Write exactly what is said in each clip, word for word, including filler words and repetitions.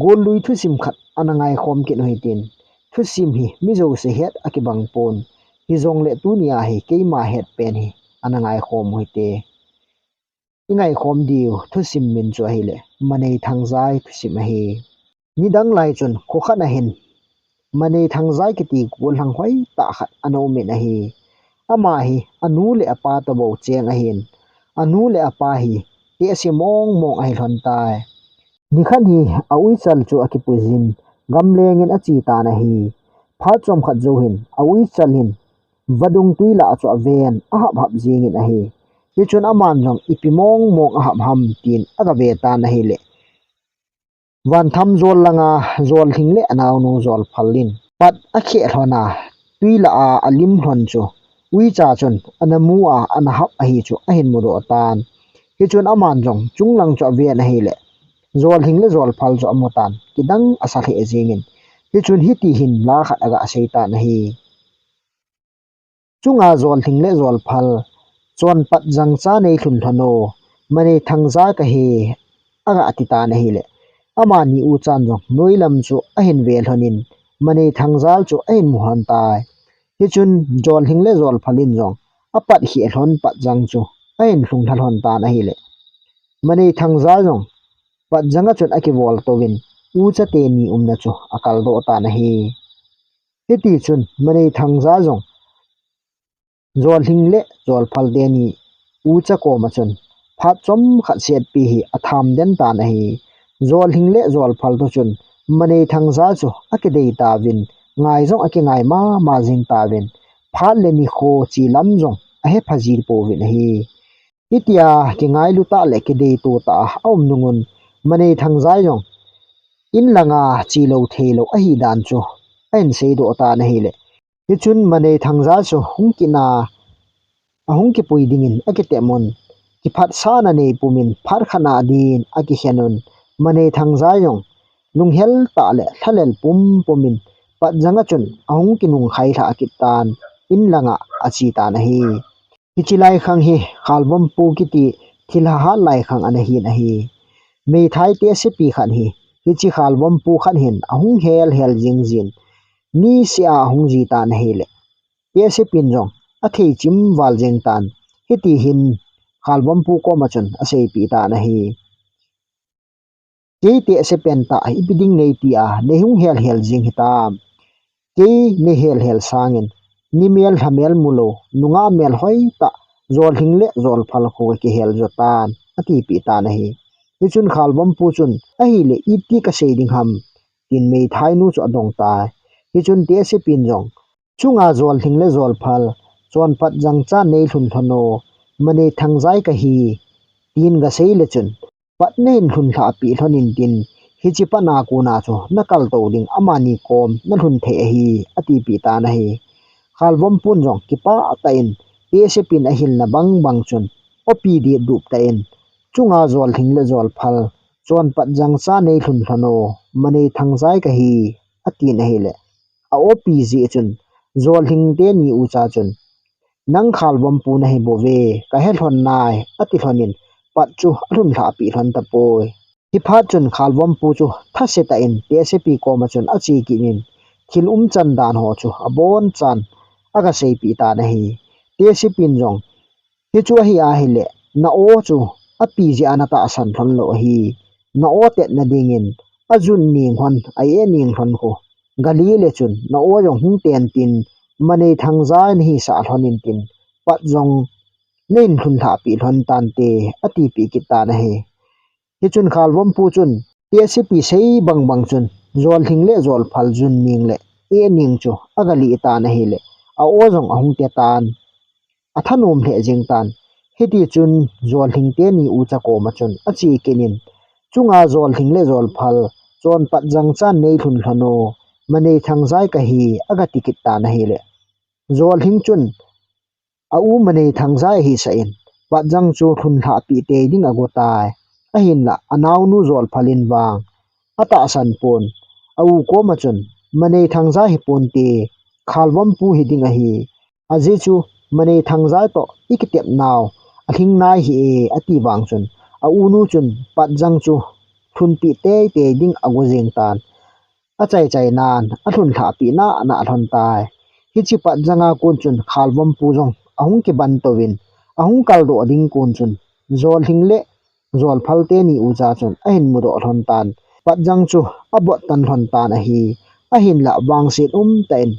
Gollui thusim khat ana ngaikhom kit u hitin. Thusim hi mi jouse het akibang pon. Hijongle tunia hi keima het pen hi ana ngaikhom u hite. I ngaikhom diu thusim min chu ahile Manei Thangjai thusim ahi. Nidang lai chun kho khat ahin Manei Thangjai kiti gollhang hoitah khat ana umin ahi. Ama hi anu le apa toh bou cheng ahin, anu le apa hi tehse mong mong ahi lhon tai. Nikhat hi a uichal chu akipuijin gamlengin ache tan ahi. Phat chomkhat jou hin a uichal hin vadung twi lah chu aven ahap hap jingin ahi. Hichun aman jong ipi mong mong ahap ham tin aga ve tan ahile, vantham jol langa Jolhing le anaonu Jolphal in pat akheh lhon a, twi lah a alim lhon chu uicha chun ana mu a, ana hap ahi chu ahin mudoh tan. Hichun aman jong chunglang chu aven ahile, Jolhing le Jolphal chu amu tan, kidang asa lheh jingin. Hichun hiti hin la khat aga sei tan ahi. Chunga Jolhing le Jolphal, chonpat jangcha nei lhun lhon o, Manei Thangjai kahi, aga ti tan ahile, amani uchan jong noilam chu ahin ve lhonin, Manei Thangjai chu ahin mu lhon tai. Hichun Jolhing le Jolphal in jong apat kheh lhon patjang chu ahin lhung lha lhon tan ahile, Manei Thangjai jong patjang a chun akivol touvin ucha teni umna chu akal doh tan ahi. Hiti chun Manei Thangjai jong Jolhing le Jolphal teni ucha koma chun phat chomkhat setpi hi atham den tan ahi. Jolhing le Jolphal toh chun Manei Thangjai chu akidei tauvin, ngai jong akingai mama jing tauvin, phat le nikho chi lam jong ahe pha ji pouvin ahi. Hitia kingailu tah le kideitu tah a aum nungun Manei Thangjai jong in langa che lou thei lou ahi dan chu ahin seidoh tan ahile, hichun Manei Thangjai chu hung kit a, ahung kipui dingin akitep un, kiphatsahna nei pumin phat khat a din akikhen un, Manei Thangjai jong lunghel tah le lhalel pum pumin patjang a chun ahung kinung khai lhah kit tan, in langa ache tan ahi. Hiche lai khang hi Khalvompu kiti thilha hat lai khang ana hin ahi. Meithai tehsepi khat hi hiche Khalvompu khat hin ahung hel hel jing jin, niseh a ahung ji tan ahile, tehsepin jong athei chim val jeng tan. Hiti hin Khalvompu koma chun aseipeh tan ahi. Kei tehse pen tah ipi ding nei tia nei hung hel hel jing hitam. Kei nei hel hel sangin ni mel lha mel mu lou, nungah mel hoi tah, Jolhing le Jolphal khu kakihel jo tan, atipeh tan ahi. Hichun Khalvompu chun, ahile iti kasei ding ham, tin meithainu chu adong tai. Hichun tehsepin jong, chunga Jolhing le Jolphal, chonpat jangcha nei lhun lhon o, Manei Thangjai kahi, tin gasei le chun, pat nahin lhun lhah peh lhon intin, hiche pat a kona chu nakal tou ding amani kom nalhun thei ahi, atipeh tan ahi. Khalvompun jong kipah tah in, tehsepin ahilna bang bang chun, opi det dup tah in, chunga Jolhing le Jolphal, chonpat jangcha nei lhun lhon o, Manei Thangjai kahi, atin ahile, a-opi jeh chun, Jolhing teni ucha chun, nang Khalvompu nahi bouve, kahe lhon nai, ati lhonin, pat chu alhun lhah peh lhon tapoi. Hiphat chun Khalvompu chu thase tah in tehsepi koma chun ache kit in, thil umchan dan ho chu abonchan agaseipeh tan ahi. Tehsepin jong, hichu ahi ahile, na-o chu api jeh a natahsan lhon lou ahi. Na-o tetna dingin, ajun ning lhon, a-eh ning lhon khu, galih le chun, na-o jong hung ten tin, Manei Thangjai nahisah lhon intin, pat jong nahin lhun lhah peh lhon tante, atipeh kit tan ahi. Hichun Khalvompu chun, tehsepi sei bang bang chun, Jolhing le Jolphal jun ning le eh ning chu agalih tan ahile, a-o jong ahung te tan, athanom lheh jeng tan. Hiti chun Jolhing teni ucha koma chun ache kit in, chunga Jolhing le Jolphal, chonpat jangcha nei lhun lhon o, Manei Thangjai kahi, agati kit tan ahile, Jolhing chun, a-u Manei Thangjai ahisah in, patjang chu lhun lhah peh tei ding ago tai. Ahinlah, anaonu Jolphal in vang atahsan pon. A-u koma chun, Manei Thangjai hiponte, Khalvompu hiding ahi. Ajeh chu, Manei Thangjai toh ikitep nau alhing nai hih e, ati vang chun, a-unu chun patjang chu lhunpi teitei ding ago jeng tan. Achaichai nan alhun lhahpi nana alhon tai. Hiche patjang a kon chun Khalvompu jong ahung kiban touvin, ahung kaldoh ding kon chun Jolhing le Jolphal teni ucha chun ahin mudoh lhon tan. Patjang chu abot tan lhon tan ahi. Ahinlah vangset umtah in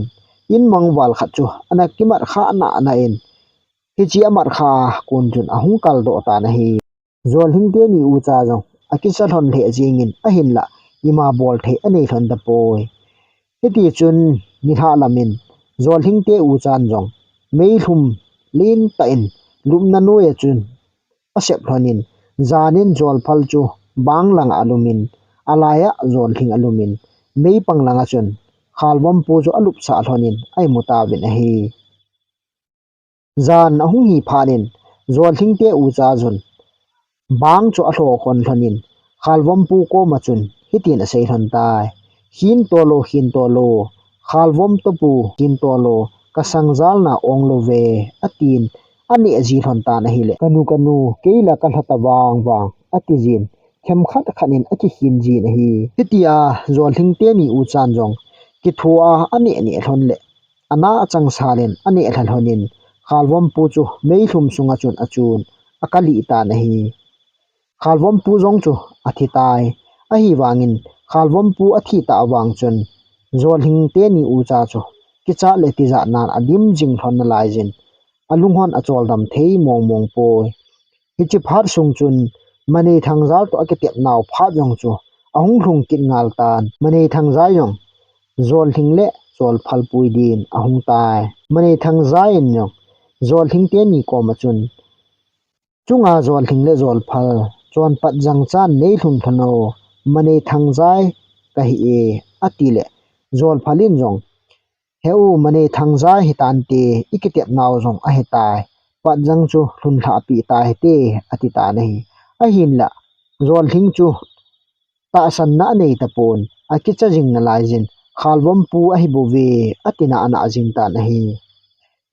in mangval khat chu ana kimat khah nana in, hiche amat khah a kon chun ahung kaldoh tan ahi. Jolhing teni ucha jong akicha lhon lheh jengin ahinlah ima bol thei anei lhon tapoi. Hiti chun nilhah lamin Jolhing te uchan jong meilhum lentah in lupna noiya chun asep lhonin, janin Jolphal chu bang langa alumin, alaiya Jolhing alumin, meipang langa chun Khalvompu chu alupsah lhonin aimu tauvin ahi. Jan ahung hi phatnin Jolhing te ucha chun bang chu alho khon lhonin, Khalvompu koma chun hitin asei lhon tai. Khin tolo, khin tolo, Khalvom topu khin tolo, kasang jalna ong louve, atin, aneh ji lhon tan ahile. Kanu, kanu, keila kalha ta vang vang, ati jin, themkhat khat in akikhin jin ahi. Hitia Jolhing teni uchan jong kithoa aneh neh lhon le, ana achang salin aneh lha lhonin, Khalvompu chu meilhum sunga chun achun, akalih tan ahi. Khalvompu jong chu athi tai. Ahivangin Khalvompu athi tah vang chun Jolhing teni ucha chu kichat le tijat nan adim jing lhon nalaiyin, alunghon acholdam thei mong mong poi. Hiche phat sung chun Manei Thangjal toh akitep nau phat jong chu ahung lhung kit ngal tan. Manei Thangjai jong Jolhing le Jolphal pui din ahung tai. Manei Thangjai in jong Jolhing teni koma chun, chunga Jolhing le Jolphal, chonpat jangchan nei lhung lhon o, Manei Thangjai kahi e, atile, Jolphal in jong, he u, Manei Thangjai hitante, ikitep nau jong ahitai, patjang chu lhun lhahpi tahite, ati tan ahi. Ahinlah, Jolhing chu tahsanna anei tapon, akicha jing nalaiyin, Khalvompu ahi bouve, atina ana jing tan ahi.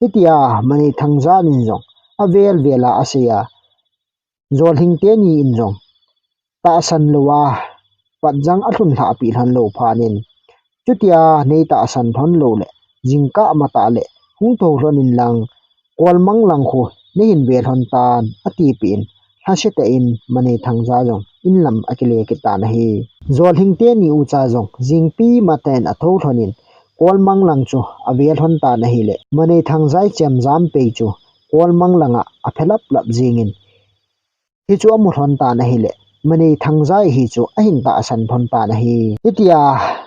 Hitia Manei Thangjai in jong avel vel a asei a, Jolhing teni in jong tahsan louva patjang alhun lhahpi lhon lou phatnin, chutia nei tahsan lhon lou le, jingkah matah le hung thou lhonin lang, Kolmang lang khu neihin ve lhon tan, atipeh in, lhasetah in Manei Thangjai jong in lam akile kit tan ahi. Jolhing teni ucha jong jingpi matah in athou lhonin, Kolmang lang chu ave lhon tan ahile, Manei Thangjai chemjam pei chu Kolmang langa aphelap lap jingin, hichu amu lhon tan ahile, Manei Thangjai hichu ahin tahsan lhon tan ahi. Hitia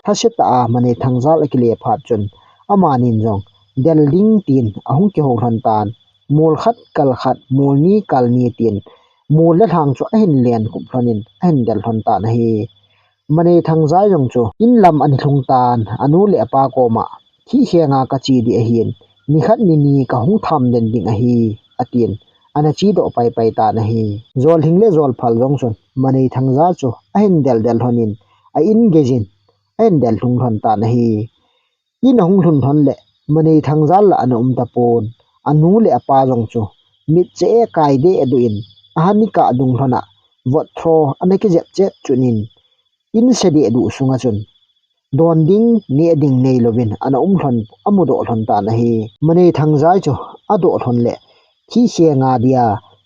lhasetah a Manei Thangjai akile phat chun, amanin jong del ding tin ahung kihou lhon tan. Mol khat kal khat, mol ni kal ni tin, mol le lhang chu ahin len khup lhonin, ahin del lhon tan ahi. Manei Thangjai jong chu in lam ana lhung tan, anu le apa koma, thih khenga kache ding ahin, nikhat nini kahung tham den ding ahi, atin, ana chedoh paipai tan ahi. Jolhing le Jolphal jong chun Manei Thangjai chu ahin del del lhonin, a in geiyin ahin del lhung lhon tan ahi. In ahung lhun lhon le, Manei Thangjai la ana um tapon, anu le apa jong chu mit che e kai deh duh in, ahan nikah dung lhona vot thro ana kijep chet chun in, in se deh duh sunga chun don ding neh ding neilouvin ana um lhon, amudoh lhon tan ahi. Manei Thangjai chu adoh lhon le, thih khenga dia,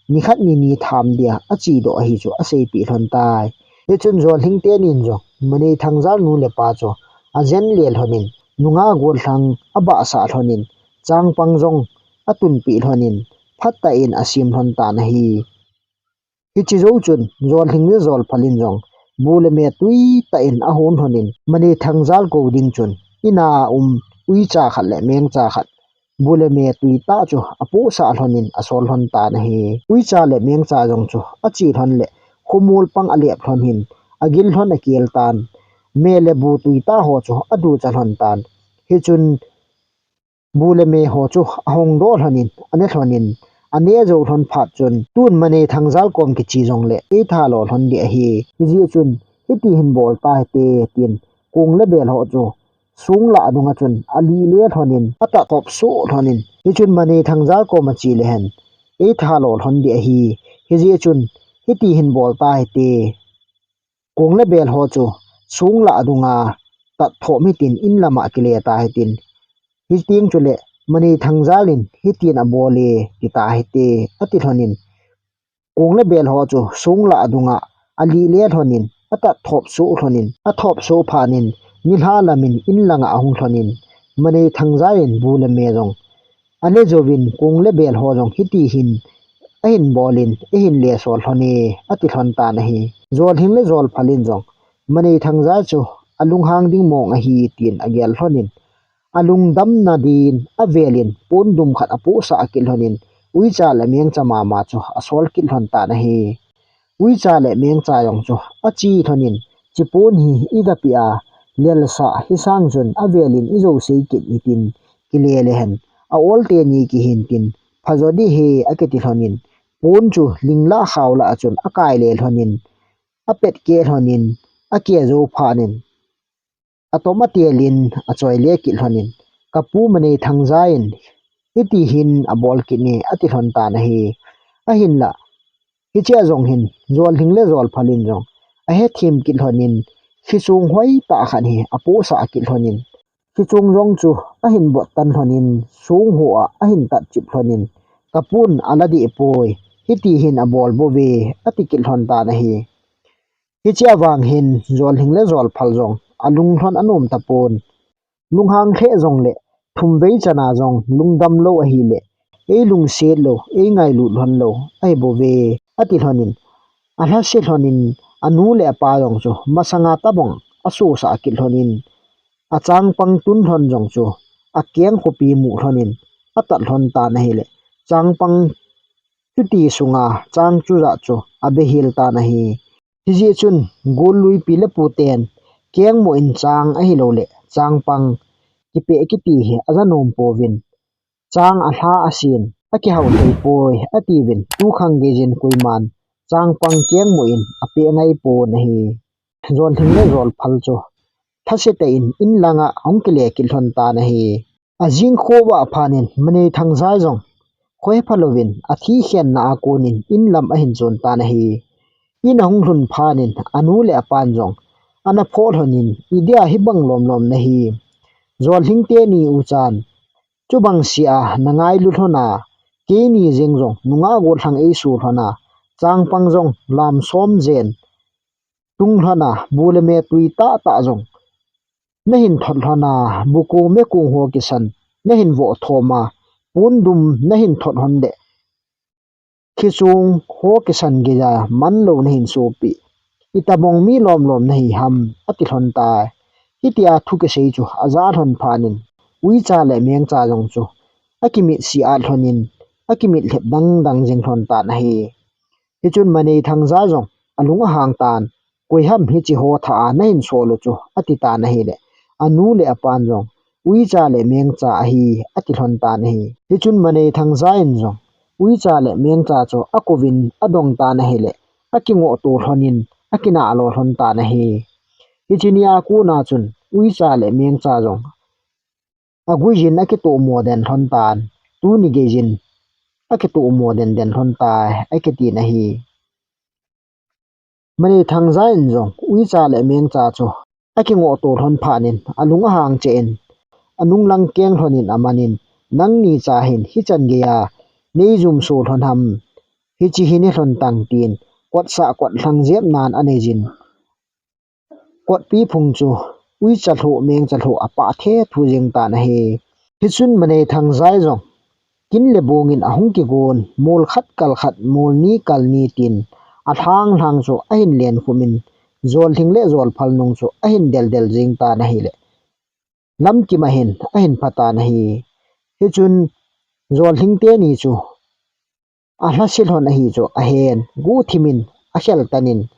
nikhat nini tham dia achedoh ahi chu aseipeh lhon tai. Hichun Jolhing tenin jong Manei Thangjai nu le pa chu ajen le lhonin, nungah gollhang abahsah lhonin, changpang jong atunpeh lhonin, phatah in asem lhon tan ahi. Hiche jou chun Jolhing le Jolphal in jong bu le me tuitah in ahon lhonin, Manei Thangjai kou ding chun ina um uicha khat le mengcha khat, bu le me tuitah chu apohsah lhonin asol lhon tan ahi. Uicha le mengcha jong chu ache lhon le, khomol pang alep lhon hin, agil lhon akel tan. Me le bu tuitah ho chu aducha lhon tan. Hichun bu le me ho chu ahong doh lhonin, ane lhonin, ane jou lhon phat chun, tun Manei Thangjai kom kiche jongle eitha lo lhon ding ahi. Hijeh chun, hiti hin bol tahite, tin kong le bel ho chu song lah dunga chun alih le lhonin, atah top soh lhonin, hichun Manei Thangjai kom ache le hen eitha lo lhon ding ahi. Hijeh chun, hiti hin bol tahite, Kong le bel ho chu sung lah dunga tat thom hitin in lama kile ta hitin, hiting chule Manei Thangjal in hitin abol e, ti ta hite, ati lhonin, kong le bel ho chu sung lah dunga ali le lhonin, atat thop suh lhonin, athop suh phanin, nilha lamin in langa ahung lhonin, Manei Thangjal in bu le me jong ale jouvin kong le bel ho jong hiti hin ahin bolin, eihin le sol lhon e, ati lhon tan ahi. Jolhing le Jolphal in jong Manei Thangjal chu alunghang ding mong ahi, tin agel lhonin, alungdamna din avelin pon dum khat apohsah kit lhonin, uicha le mengcha mama chu asol kit lhon tan ahi. Uicha le mengcha jong chu achi lhonin, chi pon hi iga pe a, lelsa hi sang chun avelin ijou sei kit hitin, kile le hen, a ol teni kihin tin, phajo ding ahi, akiti lhonin, pon chu ling lah khao lah a chun akai le lhonin, apet ke lhonin, ake jou phanin, atom atelin achoi le kit lhonin, kapu Manei Thangjal in hiti hin abol kit e, ati lhon tan ahi. Ahinlah, hichea jong hin Jolhing le Jolphal in jong ahethem kit lhonin, khichung hoitah khat hi apohsah kit lhonin, khichung jong chu ahin bot tan lhonin, sung ho a ahin tat chip lhonin, kapun ala deh poi, hiti hin abol bouve, ati kit lhon tan ahi. Hichea vang hin Jolhing le Jolphal jong alung lhon anom tapon. Lunghang lheh jongle, thumvei chana jong lungdam lou ahile, eilungset lou, eingailut lhon lou ahi bouve, ati lhonin, alhase lhonin, anu le apa jong chu masanga tabang asosah kit lhonin, achangpang tun lhon jong chu akeng khopi mu lhonin, atat lhon tan ahile, changpang chuti sunga chang chujat chu abehil tan ahi. Hijeh chun gollui pi le pu ten kengmo in chang ahilouleh changpang kipeh kiti hi aja nom pouvin, chang alha asen, akihau thei poi atiuvin, tukhang geijin koiman changpang kengmo in apeh ngai pon ahi. Jolhing le Jolphal chu lhase tah in in langa ahung kile kit lhon tan ahi. Ajing khovah phanin Manei Thangjal jong khohepha louvin athi khenna a konin in lam ahin chon tan ahi. In ahung lhun phanin anu le apan jong ana phoh lhonin, idia hibang lomlom nahi, Jolhing teni uchan chubang sea nangailu lhon a, keini jeng jong nungah gollhang eiso lhon a, changpang jong lam som jen tung lhon a, bu le me tui tahtah jong nahin thot lhon a, bu kong me kong ho kisan nahin voh thom a, pon dum nahin thot lhon le, khichung ho kisan geija manlou nahin sopi, itobang mi lomlom nahi ham, ati lhon tai. Hitia thu kisei chu aja lhon phanin, uicha le mengcha jong chu akimit siat lhonin, akimit lhep dangdang jing lhon tan ahi. Hichun Manei Thangjal jong alung ahang tan, koi ham hiche ho thah a nahin sol u chu, ati tan ahile, anu le apan jong, uicha le mengcha ahi, ati lhon tan ahi. Hichun Manei Thangjal in jong uicha le mengcha chu akouvin adong tan ahile, akingoh to lhonin, akinah lo lhon tan ahi. Hiche nia kona chun uicha le mengcha jong aguijin akitomo den lhon tan, tuni geijin akitomo den den lhon tai, akitin ahi. Manei Thangjal in jong uicha le mengcha chu akingoh to lhon phanin, alung ahang cheh in, anung lang keng lhonin amanin, nangni cha hin hichan geiya neijum so lhon ham, hiche hi ne lhon tang, tin kotsah kotlhang jep nan aneijin, kotpi phung chu uicha lhoh mengcha lhoh apah thethu jeng tan ahi. Hichun Manei Thangjal jong kin le bongin ahung kigon, mol khat kal khat, mol ni kal ni tin, alhang lhang chu ahin len khumin, Jolhing le Jolphal nung chu ahin del del jeng tan ahile, lamkim a hin ahin pha tan ahi. Hichun Jolhing teni chu alhase lhon ahi chu ahen, guhthimin akhel tanin,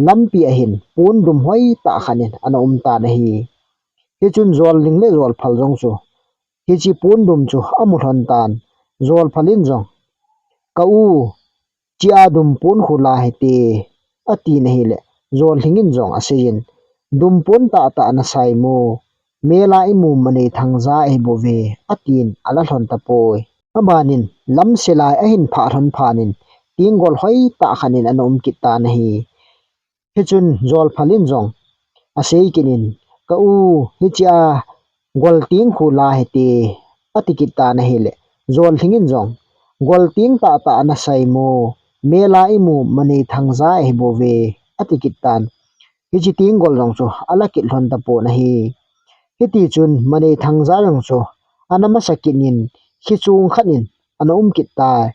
lampi a hin pon dum hoitah khat in ana um tan ahi. Hichun Jolhing le Jolphal jong chu hiche pon dum chu amu lhon tan, Jolphal in jong, ka u, chea dum pon khu la hite, atin ahile, Jolhing in jong aseijin, dum pon tahtah nasai mo, mela imu Manei Thangjal ahi bouve, atin ala lhon tapoi. Abanin lamse lai ahin phah lhon phanin, tenggol hoitah khat in ana um kit tan ahi. Hichun Jolphal in jong asei kit in, "Ka u, hichea gol teng khu la hite," ati kit tan ahile, Jolhing in jong, "Gol teng tahtah ana sai mo, mela imu Maneithangja ahi bouve," ati kit tan. Hiche teng gol jong chu ala kit lhon tapon ahi. Hiti chun Maneithangja jong chu ana masa kit in, khichung khat in ana um kit tai.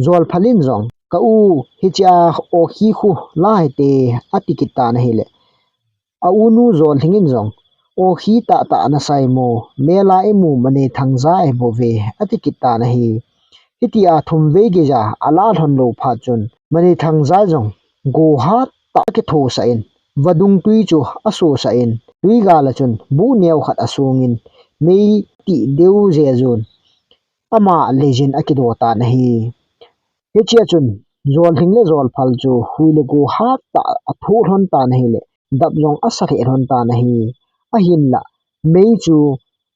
Jolphal in jong, "Ka u, hichea okhi khu la hite," ati kit tan ahile, a unu Jolhing in jong, "Okhi tahtah ana sai mo, mela imu Maneithangja ahi bouve," ati kit tan ahi. Hitia thum vei geija ala lhon lou phat chun, Maneithangja jong go hattah a kithosah in, vadung tui chu asosah in, tui gal a chun buh neo khat asung in, mei tih deu jejun, ama leijin akido tan ahi. Hichea chun Jolhing le Jolphal chu hui le go hattah a thoh lhon tan ahile, dap jong asa lheh lhon tan ahi. Ahinlah, mei chu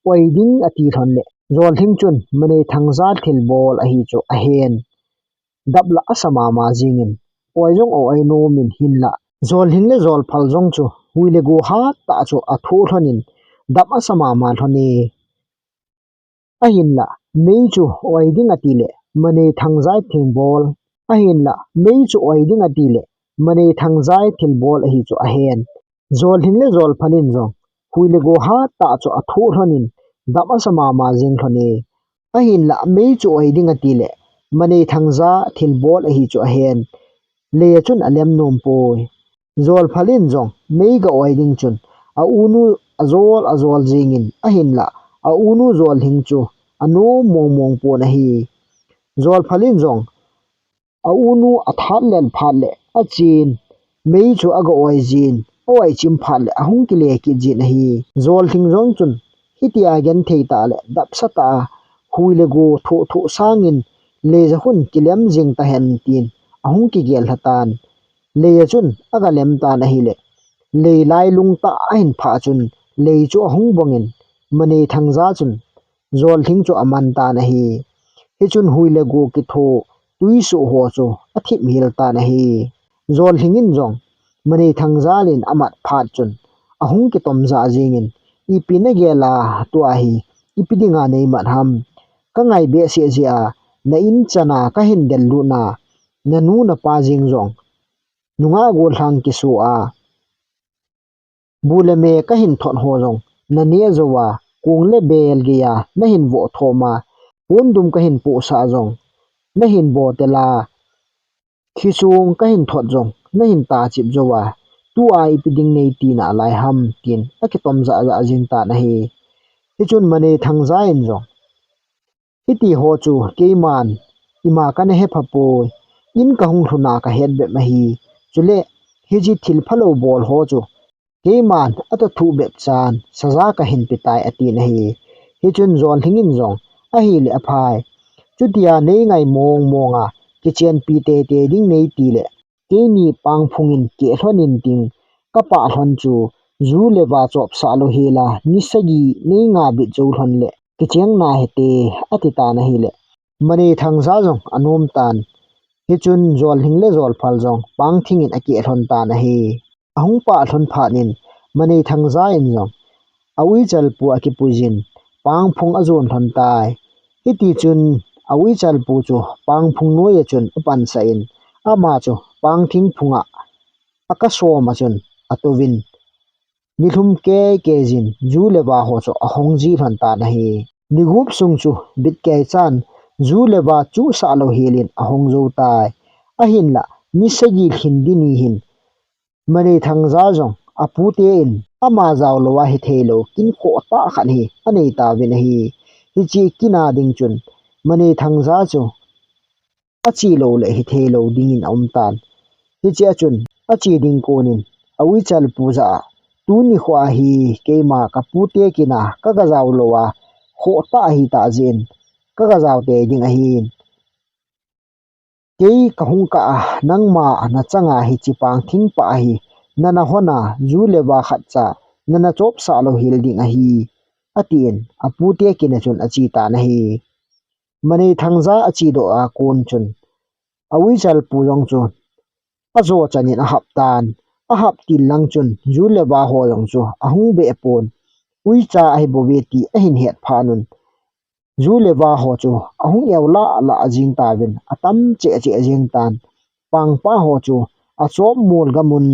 oi ding ati lhon le, Jolhing chun Maneithangja thilbol ahi chu ahen. Dap la asa mama jingin, oi jong oi nom in hinlah, Jolhing le Jolphal jong chu hui le go hattah chu athoh lhon in, dap asa mama lhon e. Ahinlah, mei chu oi ding ati le, Maneithangja thilbol. Ahinlah, mei chu oi ding ati le, Maneithangja thilbol ahi chu ahen. Jolhing le Jolphal in jong, hui le go hattah chu athoh lhon in, dap asa mama jing lhon e. Ahinlah, mei chu oi ding ati le, Maneithangja thilbol ahi chu ahen. Lei a chun alem nom poi. Jolphal in jong, mei ga oi ding chun, a unu ajol ajol jingin, ahinlah, a unu Jolhing chu anom mong mong pon ahi. Jolphal in jong, a unu athat lel phat le, achen, mei chu aga oi jin, aoi chim phat le, ahung kile kit jin ahi. Jolhing jong chun, hitia genthei tah le, dap sa tah a, hui le go thoh thoh sangin, lei ja khun kilem jing tahen tin, ahung kigel lha tan. Lei a chun aga lem tan ahile, lei lailung tah ahin phah chun, lei chu ahung bong in, Maneithangja chun, Jolhing chu aman tan ahi. Hichun hui le go kithoh, tui soh ho chu athip hel tan ahi. Jolhing in jong, Maneithangja in amat phat chun, ahung kitom jah jingin, ipi nagel a tua hi, ipi dinga neimat ham. Ka ngai behseh jeh a, na in chan a kahin del lut na, nanu napa jeng jong, nungah gollhang kiso a, bu le me kahin thot ho jong, naneh jou a, kong le bel gei a, nahin voh thom a, pondum kahin pohsah jong, nahin botel a, khichung kahin thot jong, nahin tachip jou a, tua ipi ding neiti nalai ham, tin akitom jah jah jing tan ahi. Hichun Maneithangja in jong, hiti ho chu keiman ima kana hepha poi, in kahung lhun a kahet bep ahi. Chule, hiche thil phalou bol ho chu keiman atoh thuh bep chan, saja kahin pe tai, atin ahi. Hichun Jolhing in jong, ahile aphai. Chutia nei ngai mong mong a, kichenpi tete ding neiti le, keini Pangphung in keh lhon in ting, kapah lhon chu, ju le va chopsah lou hel a, ni sagi nei nga bit jou lhon le, kicheng nahite, ati tan ahile, Maneithangja jong anom tan. Hichun Jolhing le Jolphal jong Pangthing in akeh lhon tan ahi. Ahung pah lhon phat in, Maneithangja in jong, a uichal pu akipui jin, Pangphung ajon lhon tai. Hiti chun, a uichal pu chu Pangphung noi a chun apansah in, ama chu Pangthing phung a akasom a chun atouvin, nilhum kei kei jin, ju le va ho chu ahong ji lhon tan ahi. Ni gup sung chu bit kei chan, ju le va chuhsah lou hel in ahong jou tai. Ahinlah, ni sagi lhin di ni hin, Maneithangja jong, apute in, ama jao lou a hithei lou, kin khoh tah khat hi, anei tauvin ahi. Hiche kin a ding chun, Maneithangja chu, ache lou le hithei lou dingin aum tan. Hichea chun, ache ding kon in, a uichal pu jah a, tuni khoa hi keima kapute kin a kaga jao lou a, khoh tah ahi tah jeh in, kaga jao tei ding ahin. Kei kahung kah a, nangma nachang a hiche Pangthing pah hi, nana hon a, ju le va khat cha, nana chopsah lou hel ding ahi, atin, apute kin a chun ache tan ahi. Maneithangja ache doh a kon chun, a uichal pu jong chu, ajo chan in ahap tan. ahap til lang chun ju le va ho jong chu ahung be pon, uicha ahi bouve ti ahin het phat un, ju le va ho chu ahung eu lah lah jing tauvin, atam cheh cheh jing tan. Pangpa ho chu achop mol gam un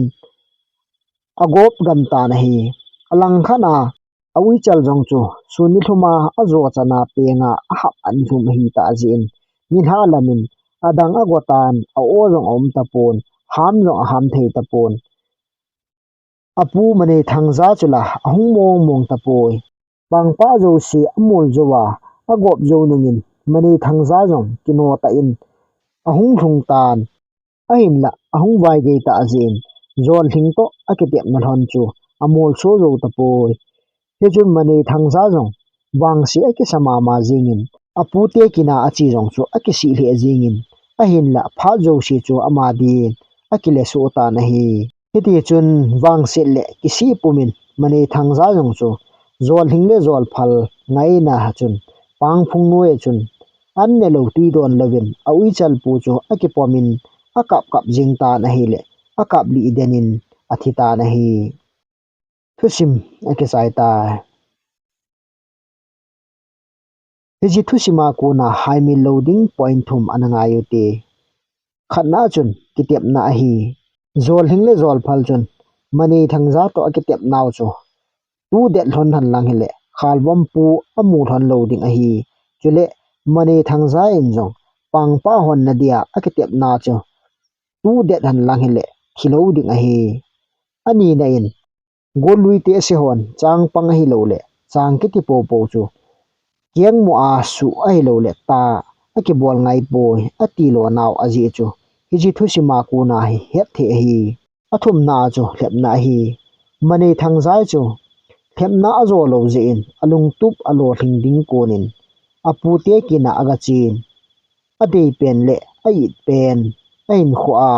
agop gam tan ahi. Alang khat a, a uichal jong chu sun nilhum a ajo chan a peng a ahap a nilhum ahi tah jeh in, nilhah lam in adang ago tan, a-o jong aum tapon, ham jong aham thei tapon. Apu Manei Thangja chu la ahung mong mong tapoi. Pangpa jouse amol jou a, agop jou nung in Manei Thangja jong kino tah in ahung lhung tan. Ahinlah ahung vaigei tah jeh in, Jolhing toh akitepna lhon chu amolso jou tapoi. Hichun Manei Thangja jong vangse akisa mama jing in, apute kin a ache jong chu akisih lheh jing in, ahinlah phat jouse chu ama din akile soh tan ahi. Hiti chun vangset le kisih pum in Manei Thangja jong chu Jolhing le Jolphal ngaina a chun, Pangphung noi a chun an ne lou ti don louvin, a uichal pu chu akipom in akap kap jing tan ahile, akap lih den in athi tan ahi. Thusim akichai tai. Hiche thusim a kon a haimil lou ding point thum ana ngai ute. Khatna chun kitepna ahi. Jolhing le Jolphal chun Manei Thangja toh akitepnau chu tudet lhon hen lang hile, Khalvom pu amu lhon lou ding ahi. Chule Manei Thangja in jong Pangpa hon nadia akitepna chu tudet hen lang hile, thi lou ding ahi. Anina in, Golui te se hon changpang ahilou le chang kiti popo chu kengmo a suh ahilou le ta akibol ngai poi, ati lo nau ajeh chu hiche thusim a kon a hi het thei ahi. Athumna chu lhepna ahi. Manei Thangjai chu lhepna ajo lou jeh in alungtup alolhing ding kon in apute kin a agachen. Adei pen le a-it pen, ahinkho a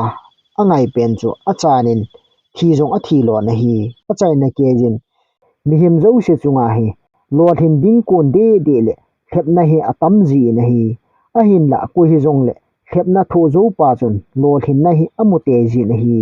angai pen chu achan in thi jong athi lon ahi. Achaina keiyin mihem jouse chunga hi lolhin ding kon deh deh le lhepna hi atam jin ahi. Ahinlah koi hijongle lhepna thoh jou pa chun lolhinna hi amu tei jin ahi.